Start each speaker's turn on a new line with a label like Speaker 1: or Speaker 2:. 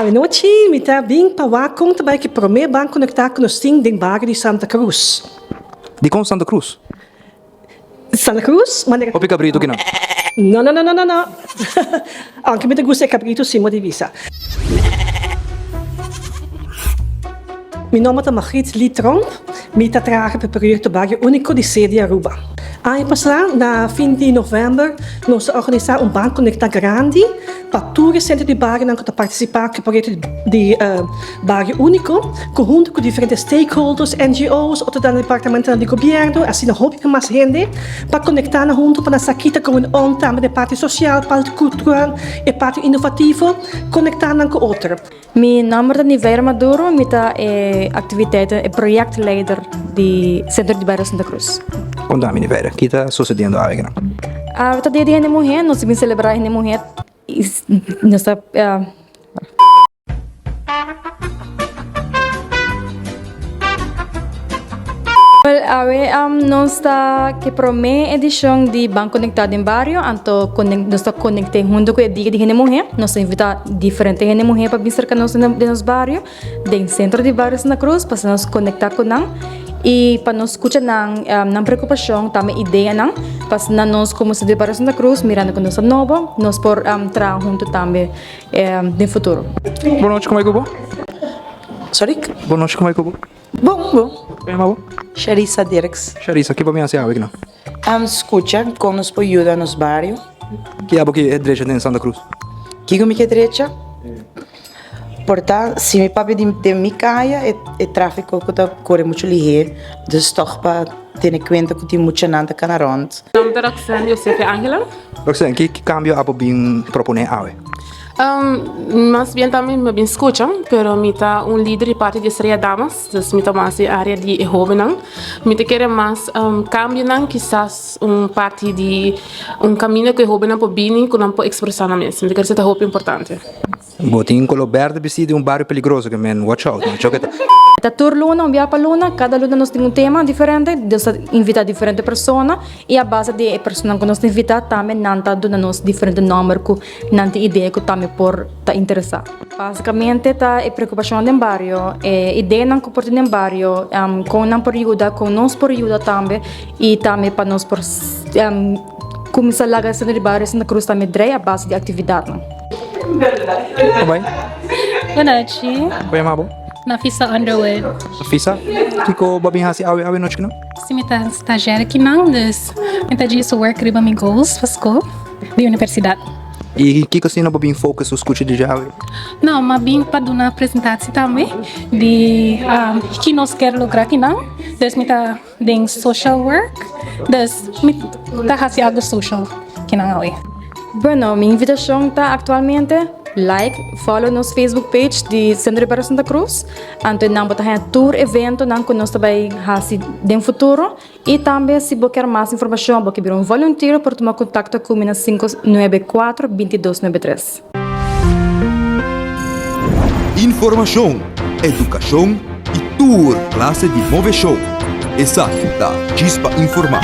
Speaker 1: Awenochi mi ta bin pa wak kon ta bai ku e promé ban konektá ku nos tin den bario di Santa Cruz.
Speaker 2: Dikon Santa Cruz?
Speaker 1: Santa Cruz, manera.
Speaker 2: Hopi kabritu kinan?
Speaker 1: No, no, no, no, no, no. Aunke mi ta gusta e kabritu si mo di bisa. Mi nomber ta Margriet Lee Tromp. Mi ta traha pa e proyekto Bario Úniko di Sede Aruba. Aña pasá, na fin di novèmber, nos a organisá un Ban Konektá grandi pa tur e sentro di barionan ku ta partisipá ku e proyekto di Bario Úniko, ku huntu ku diferente stakeholders, NGO's, otro dan departamentonan di gobièrnu, asina hopi ku mas hende, pa konektá nan huntu pa nan sa ki ta going on tambe den parti sosial, parti kultural, e parti inovativo, konektá nan ku otro.
Speaker 3: Mi nòmber ta Niveira Maduro, mi ta e aktiviteiten, e projectleider di Sentro di Bario Santa Cruz.
Speaker 2: Konta mi Niveira, ki ta sosediendo awe kinan?
Speaker 3: Awe ta dia di hende muhé, nos ta bin selebrá hende muhé i nos ta. Wel, awe nos ta ke promé edishon di Ban Konektá den Bario, anto nos ta konekt'é huntu ku e Dia di Hende Muhé. Nos ta invitá diferente hende muhé pa bin serka nos den nos bario, den sentro di bario Santa Cruz, pa asina nos konektá ku nan i pa nos skucha nan nan preokupashon, tambe ideanan, pa asina nos komo sentro di bario Santa Cruz, mirando ku nos ta nobo, nos por traha huntu tambe. Den futuro.
Speaker 2: Bon nochi, como e cu bo?
Speaker 4: Sorry?
Speaker 2: Bon nochi, como e cu bo?
Speaker 4: Bon, bon.
Speaker 2: Como yama bo?
Speaker 4: Sharissa Dirks.
Speaker 2: Sharissa, ki bo mi haci awe ki nan?
Speaker 4: Am scucha con nos por yuda nos bario.
Speaker 2: Ki abo ki e drecha den Santa Cruz?
Speaker 4: Kiko mi ke drecha? Por ta, si mi papia di den mi kaya e e trafico cu ta core mucho lihe, dus toch pa tene cuenta cu tin muchanan ta cana rond.
Speaker 5: Mi nomber ta Roxanne Josephia Angela.
Speaker 2: Roxanne, ki cambio abo bin propone awe?
Speaker 5: Mas bien tambe mi a bin scucha, pero mi ta un lider di parti di Estrella Damas, dus mi ta mas den area di e hobennan. Mi ta kere mas cambionan, kisas un parti di un caminda cu e hobennan por bini, cu nan por expresa nan mes. Mi ta kere esei ta hopi importante.
Speaker 2: Bo tin color berde bisti di un bario peligroso ke men watch out man choke ta.
Speaker 3: Ta tur luna, un bia pa luna, kada luna nos tin un tema diferente, nos ta invita diferente persona i a base di e personanan ku nos ta invita tambe nan ta duna nos diferente nòmber ku nan tin idea ku tambe por ta interesá. Basikamente ta e preokupashonnan den bario, e ideanan ku por tin den bario, kon nan por yuda, kon nos por yuda tambe i tambe pa nos por Kuminsá laga esnan di bario Santa Cruz tambe drei a base di aktividatnan.
Speaker 2: Kon bai?
Speaker 6: Bonochi.
Speaker 2: Kon yama bo?
Speaker 6: Nafisa Underwood.
Speaker 2: Nafisa, kiko bo a bin hasi awe awe nochi kinan?
Speaker 6: Si mi ta stagiair kinan, dus mi ta djis work riba mi goals pa skol di universidat.
Speaker 2: I kiko asina bo bin focus o skucha di dje awe?
Speaker 6: No, mi a bin pa duna presentatie tambe di ki nos kier logra kinan, dus mi ta. Den social work, dus mi ta hasi algo social kinan awe.
Speaker 3: Bueno, mi invitashon ta aktualmente, like, follow nos Facebook page di Centro de Barrio Santa Cruz, anto nan bo ta haña tur eventonan ku nos ta bai hasi den futuro i tambe si bo kier mas informashon, bo ke bira un volunteer por tuma kontakto ku mi na 594 2293.
Speaker 7: Informashon, edukashon i tur klase di move show. Esaki ta Djis pa Informá.